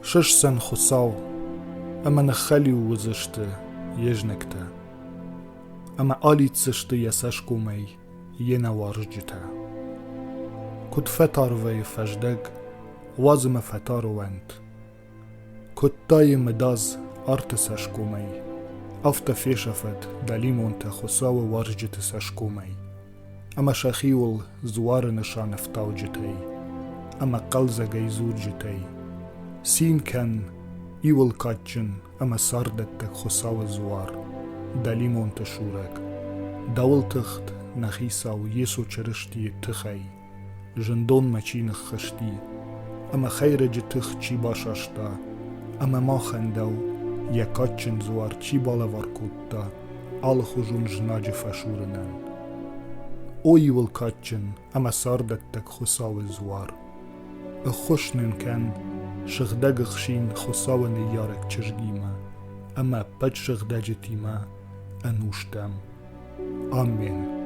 Сыстдзӕн Хуыцау, ӕмӕ ныххӕлиу уыдзысты йе знӕгтӕ, ӕмӕ алидздзысты йӕ цӕсгомӕй йе нӕуарзджытӕ. Куыд фӕтар вӕййы фӕздӕг, уадз ӕмӕ фӕтар уӕнт. Куыд тайы мыдадз арты цӕсгомӕй, афтӕ фесӕфӕд дӕлимонтӕ Хуыцауы уарзджыты цӕсгомӕй ӕмӕ сӕхиуыл дзуары нысан ӕфтауджытӕй ӕмӕ хъӕлдзӕгӕй дзурджытӕй. Цин кӕн, иуыл кадджын ӕмӕ царддӕттӕг Хуыцауы дзуар, дӕлимонты сурӕг, дӕуыл тыхт нӕ Хицау Йесо Чырыстийы тыхӕй. зындонмӕ чи ныххызти ӕмӕ хӕйрӕджы тых чи басаста ӕмӕ махӕн дӕу йӕ кадджын дзуар чи балӕвар кодта алыхуызон знаджы фӕсурынӕн. О иуыл кадджын ӕмӕ царддӕттӕг Хуыцауы дзуар! Ӕххуыс нын кӕн сыгъдӕг ӕхсин Хуыцауы ныййарӕг чызгимӕ ӕмӕ ӕппӕт сыгъдӕджытимӕ ӕнустӕм. Аммен.